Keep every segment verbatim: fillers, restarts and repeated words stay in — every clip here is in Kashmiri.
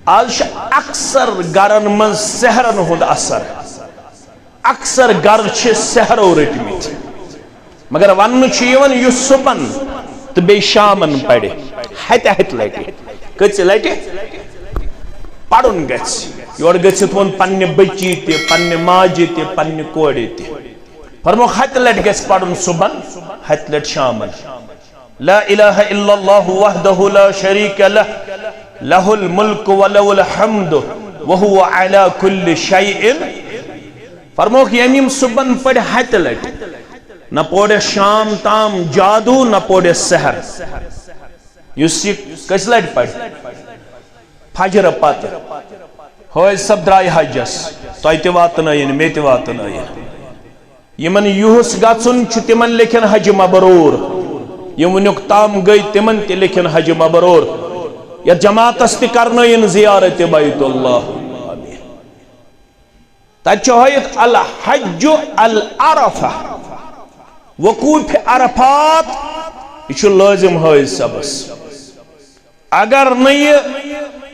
آز چھُ اکثر گرن منٛز سحرن ہُنٛد اثر۔ اکثر گرٕ چھِ سحرو رٔٹمٕتۍ۔ مگر وننہٕ چھُ یِوان، یُس صُبحن تہٕ بیٚیہِ شامن پرِ، ہتہِ ہتہِ لٹہِ، کٔژِ لٹہِ پرُن گژھِ۔ یورٕ گٔژھِتھ ووٚن پننہِ بچی تہِ، پننہِ ماجہِ تہِ، پننہِ کورِ تہِ۔ فرمووُکھ، ہتہِ لٹہِ گژھِ پرُن صُبحن، ہتہِ لٹہِ شامن۔ لا الہ الا اللہ وحدہ لا شریک لہ، لہ الملک ولہ الحمد وہو علی کل شیء۔ فرمووُکھ، ییٚمۍ یِم صُبحن پٔرۍ ہتہِ لٹہِ، نہ پوٚرس شام تام جادو، نہ پوٚرس سحر۔ یُس یہِ کٔژِ لٹہِ پرِ؟ فجر پتہٕ۔ حٲج صٲب درٛاے حجس، تۄہہِ تہِ واتنٲیِن، مےٚ تہِ واتنٲیِن۔ یِمن یُہُس گژھُن چھُ، تِمن لیکھن حج مبرور۔ یِم وٕنیُک تام گٔے، تِمن تہِ لیکھن حج مبرور۔ یتھ جماعتس تہِ کرنٲیِن زیارت بیت اللہ۔ تتہِ چھُ ہٲیِتھ الحج العرفہ، وقوف عرفات، یہِ چھُ لٲزم حٲج صٲبس۔ اگر نہٕ یہِ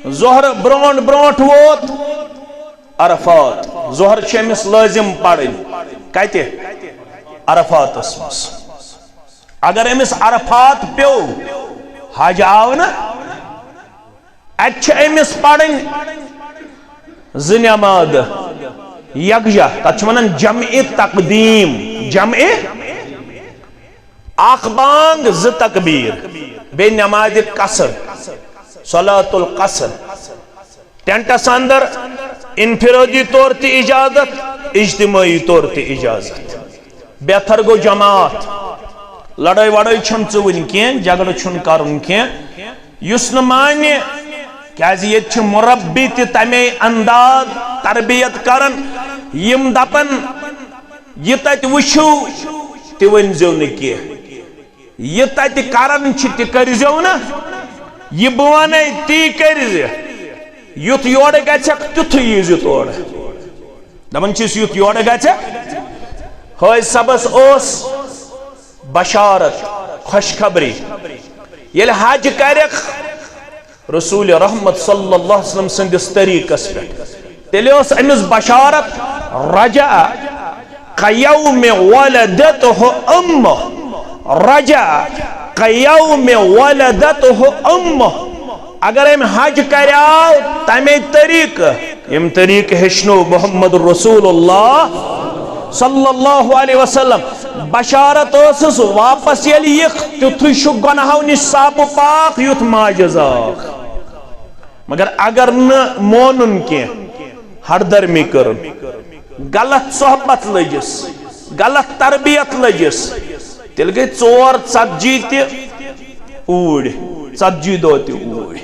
ظہر برونٛٹھ برونٛٹھ ووت عرفات، ظہر چھِ أمِس لٲزم پرٕنۍ۔ کتہِ؟ عرفاتس منٛز۔ اگر أمِس عرفات پیوٚو، حج آو نہٕ، اتہِ چھِ أمِس پرٕنۍ زٕ نماز یکجا، تتھ چھِ ونان جمع تقدیم، جمع، اکھ بانگ، زٕ تکبیر، بیٚیہِ نماز قصر، صلاۃ القصر۔ ٹینٹس اندر انفرادی طور تہِ اجازت، اجتماعی طور تہِ اجازت۔ بہتر گوٚو جماعت۔ لڑٲے وڑٲے چھَنہٕ ژٕ وٕنہِ کینٛہہ، جھگڑٕ چھُنہٕ کرُن کینٛہہ۔ یُس نہٕ مانہِ، کیازِ ییٚتہِ چھِ مربی تہِ تمے انداز تربیت کران، یِم دپان، یہِ تتہِ وٕچھِو، تہِ ؤنۍزیو نہٕ کینٛہہ۔ یہِ تتہِ کران چھِ، تہِ کٔرۍزیو نہٕ۔ یہِ بہٕ ونے، تی کٔرۍزِ۔ یُتھ یورٕ گژھکھ، تیُتھُے ییٖزِ تورٕ۔ دپان چھِس، یُتھ یورٕ گژھکھ۔ حٲج صٲبس اوس بشارت، خوشخبری۔ ییٚلہِ حج کرکھ، رسول رحمت صلی اللہ علیہ وسلم سٕنٛدِس طریٖقس پٮ۪ٹھ، تیٚلہِ ٲس أمِس بشارت، رجع کیوم ولدتہ امہ، رجع کیوم ولدتہ امہ۔ اگر أمۍ حج کریاو تمے طریٖقہٕ، ییٚمہِ طریٖقہٕ ہیٚچھنو محمد رسول اللہ صلی اللہ علیہ وسلم، بشارت ٲسٕس، واپس ییٚلہِ یِکھ، تیُتھُے چھُ گۄناہو نِش صاف و پاک، یُتھ ماجہِ زاکھ۔ مگر اگر نہٕ مونُن کینٛہہ، ہردرمی کٔرٕن، غلط صحبت لٔجِس، غلط تربیت لٔجِس، تیٚلہِ گٔے ژور ژتجی تہِ اوٗرۍ، ژتجی دۄہ تہِ اوٗرۍ۔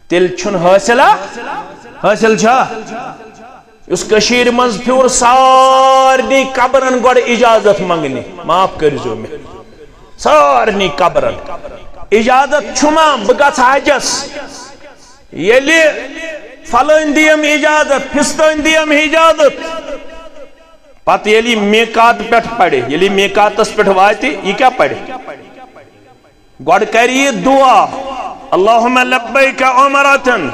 تیٚلہِ چھُنہٕ حٲصِلا؟ حٲصِل چھا؟ یُس کٔشیٖرِ منٛز پھیوٗر سارنٕے قبرن گۄڈٕ اجازت منٛگنہِ، معاف کٔرۍزیو مےٚ، سارنٕے قبرن اجازت چھُما بہٕ گژھٕ حجس؟ ییٚلہِ فلٲنۍ دِیَم اجازت، فِستٲنۍ دِیَم اجازت، پتہٕ ییٚلہِ یہِ میقات پٮ۪ٹھ پرِ، ییٚلہِ یہِ میقاتس پٮ۪ٹھ واتہِ، یہِ کیٛاہ پرِ؟ گۄڈٕ کرِ یہِ دعا، اللہم لبیک عمرتن،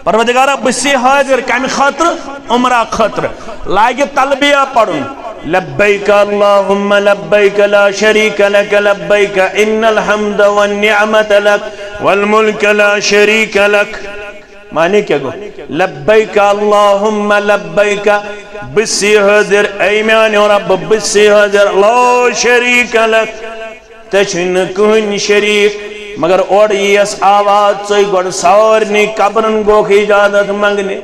پروردگارا، بہٕ چھُسے حٲضِر کمہِ خٲطرٕ؟ عمرہ خٲطرٕ۔ لاگہِ تلبیہ پرُن، لبیک اللہم لبیک لا شریک لک لبیک ان الحمد والنعمت لک والملک لا شریک لک۔ معنی کیٛاہ گوٚو؟ لبیک اللہم لبیک، بہٕ چھُسے حٲضِر، اے میانیو رب، بہٕ چھُسے حٲضِر، لا شریک لک، ژےٚ چھُے نہٕ کٕہٕنۍ شریٖک۔ مگر اورٕ یِیَس آواز، ژٕے گۄڈٕ سارنٕے قبرن گوکھ اجازت منٛگنہِ۔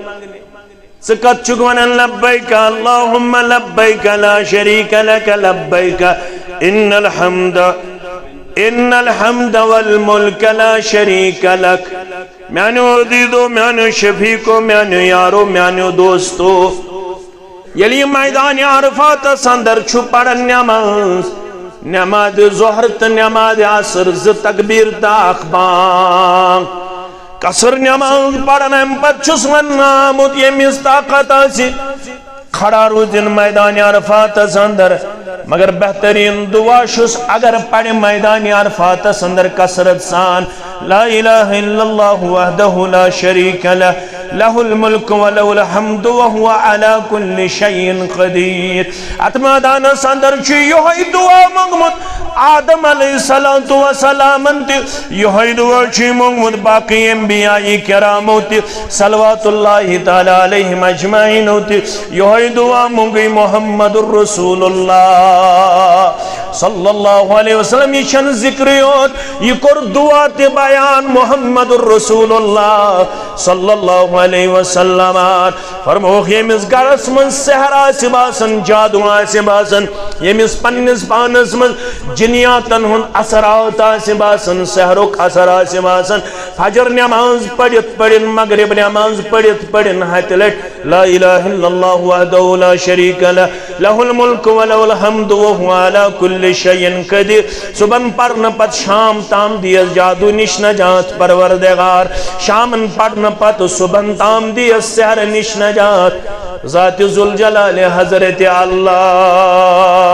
ژٕ کتھ چھُکھ ونان؟ لبیک اللہم لبیک لا شریک لک لبیک، ان الحمد، ان الحمد والملک لا شریک لک۔ میانیو عزیزو، میانیو شفیقو، میانیو یارو، میانیو دوستو، ییٚلہِ یہِ میدان عرفاتس اندر چھُ پران نماز، نماز ظہر تہٕ نماز عصر، زٕ تکبیر تہٕ اکھ بانگ، قصر نماز پران، امہِ پتہٕ چھُس وننہٕ آمُت، ییٚمِس طاقت آسہِ، کھڑا روٗزِن میدان عرفاتس اندر۔ مگر بہترین دعا چھُس، اگر پرِ میدان عرفاتس اندر کثرت سان، لا الہ الا اللہ وحدہ لا شریک لہ، لہ الملک ولہ الحمد وہو علی کل شیء قدیر۔ اتھ میدانس اندر چھُ یہوے دعا منگمت آدم علیہ الصلوۃ والسلامن تہِ، یہوے دعا چھُ منگمت باقی انبیاء کرامو تہِ، صلوات اللہ تعالی علیہم اجمعینو تہِ، یہوے دعا منگے محمد رسول اللہ صلی اللہ علیہ وسلم۔ یہ چھنہٕ ذکرٕے یوت، یہ کوٚر دعا تہِ بیان محمد رسول اللہ صلی اللہ علیہ وسلم۔ فرمووُکھ، ییٚمِس گرس منٛز سحر آسہِ باسان، جادو آسہِ باسان، ییٚمِس پننِس پانس منٛز جنیاتن ہُنٛد اثرات آسہِ باسان، سحرُک اثر آسہِ باسان، فجر نماز پٔرِتھ پٔرِن، مغرب نماز پٔرِتھ پٔرِن ہتہِ لٹہِ لا الہ الا اللہ وحدہ لا شریک لہ، لہ الملک ولہ الحمد وہو علی کل شیء قدیر۔ صبحن پرنہٕ پتہٕ شام تام دیس جادو نِش نجات پروردگار، شامن پرنہٕ پتہٕ صبحن تام دیس سحر نِش نجات ذات ذوالجلال حضرت اللہ۔